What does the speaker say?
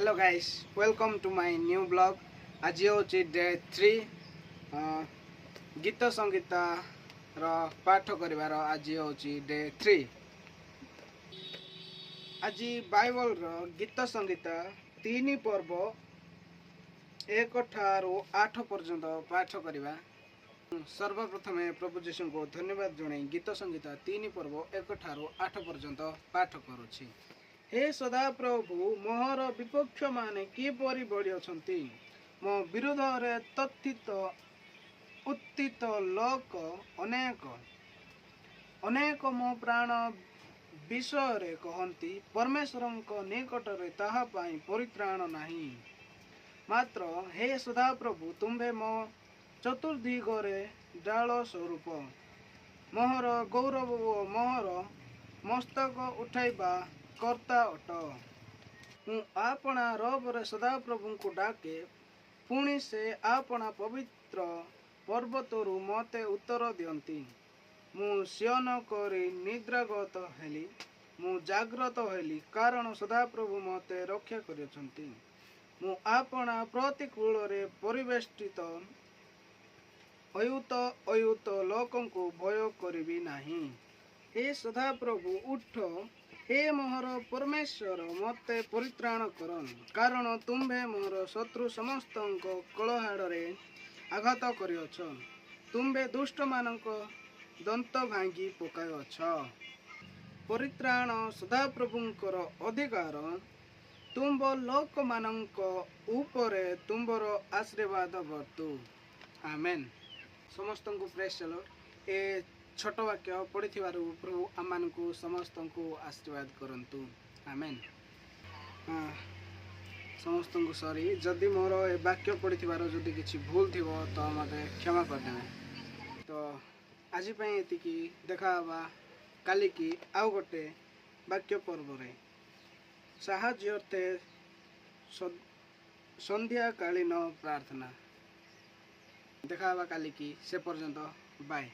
Hello guys, welcome to my new vlog. ଆଜି ହେଉଛି day 3, ଗୀତ ସଂହିତାର ପାଠ କରିବାର ଆଜି ହେଉଛି ଡେ 3। ଆଜି ବାଇବଲର ଗୀତ ସଂହିତା 3 ପର୍ବ 1 ଠାରୁ 8 ପର୍ଯ୍ୟନ୍ତ ପାଠ କରିବା। ସର୍ବପ୍ରଥମେ ପ୍ରଭୁ ଯୀଶୁଙ୍କୁ ଧନ୍ୟବାଦ ଜଣାଇ ଗୀତ ସଂହିତା 3 ପର୍ବ 1 ଠାରୁ 8 ପର୍ଯ୍ୟନ୍ତ ପାଠ କରୁଛି। ହେ ସଦାପ୍ରଭୁ, ମୋହର ବିପକ୍ଷମାନେ କିପରି ବଢ଼ିଅଛନ୍ତି! ମୋ ବିରୁଦ୍ଧରେ ତତ୍ଥିତ ଉତ୍ଥିତ ଲୋକ ଅନେକ। ଅନେକ ମୋ ପ୍ରାଣ ବିଷୟରେ କହନ୍ତି, ପରମେଶ୍ୱରଙ୍କ ନିକଟରେ ତାହା ପାଇଁ ପରିତ୍ରାଣ ନାହିଁ। ମାତ୍ର ହେ ସଦାପ୍ରଭୁ, ତୁମ୍ଭେ ମୋ ଚତୁର୍ଦିଗରେ ଢାଳ ସ୍ୱରୂପ, ମୋହର ଗୌରବ ଓ ମୋହର ମସ୍ତକ ଉଠାଇବା କର୍ତ୍ତା ଅଟ। ମୁଁ ଆପଣା ରବରେ ସଦାପ୍ରଭୁଙ୍କୁ ଡାକେ, ପୁଣି ସେ ଆପଣା ପବିତ୍ର ପର୍ବତରୁ ମୋତେ ଉତ୍ତର ଦିଅନ୍ତି। ମୁଁ ଶୟନ କରି ନିଦ୍ରାଗତ ହେଲି, ମୁଁ ଜାଗ୍ରତ ହେଲି, କାରଣ ସଦାପ୍ରଭୁ ମୋତେ ରକ୍ଷା କରିଅଛନ୍ତି। ମୁଁ ଆପଣା ପ୍ରତିକୂଳରେ ପରିବେଷ୍ଟିତ ଅୟୁତ ଅୟୁତ ଲୋକଙ୍କୁ ଭୟ କରିବି ନାହିଁ। ହେ ସଦାପ୍ରଭୁ, ଉଠ। ହେ ମୋହର ପରମେଶ୍ୱର, ମୋତେ ପରିତ୍ରାଣ କର, କାରଣ ତୁମ୍ଭେ ମୋହର ଶତ୍ରୁ ସମସ୍ତଙ୍କ କଳହାଡ଼ରେ ଆଘାତ କରିଅଛ। ତୁମ୍ଭେ ଦୁଷ୍ଟମାନଙ୍କ ଦନ୍ତ ଭାଙ୍ଗି ପକାଇଅଛ। ପରିତ୍ରାଣ ସଦାପ୍ରଭୁଙ୍କର ଅଧିକାର। ତୁମ୍ଭ ଲୋକମାନଙ୍କ ଉପରେ ତୁମ୍ଭର ଆଶୀର୍ବାଦ ବର୍ତ୍ତୁ। ଆମେନ୍। ସମସ୍ତଙ୍କୁ ପ୍ରେଜ୍ ଦ ଲର୍ଡ। ଏ ଛୋଟ ବାକ୍ୟ ପଢ଼ିଥିବାରୁ ପ୍ରଭୁ ଆମମାନଙ୍କୁ ସମସ୍ତଙ୍କୁ ଆଶୀର୍ବାଦ କରନ୍ତୁ। ଆମେନ୍। ସମସ୍ତଙ୍କୁ ସରି, ଯଦି ମୋର ଏ ବାକ୍ୟ ପଢ଼ିଥିବାର ଯଦି କିଛି ଭୁଲ ଥିବ ତ ମୋତେ କ୍ଷମା କରିଦେବେ। ତ ଆଜି ପାଇଁ ଏତିକି। ଦେଖା ହେବା କାଲିକି ଆଉ ଗୋଟେ ବାକ୍ୟ ପର୍ବରେ। ସାହାଯ୍ୟ ଅର୍ଥେ ସନ୍ଧ୍ୟାକାଳୀନ ପ୍ରାର୍ଥନା। ଦେଖା ହେବା କାଲିକି, ସେ ପର୍ଯ୍ୟନ୍ତ ବାଏ।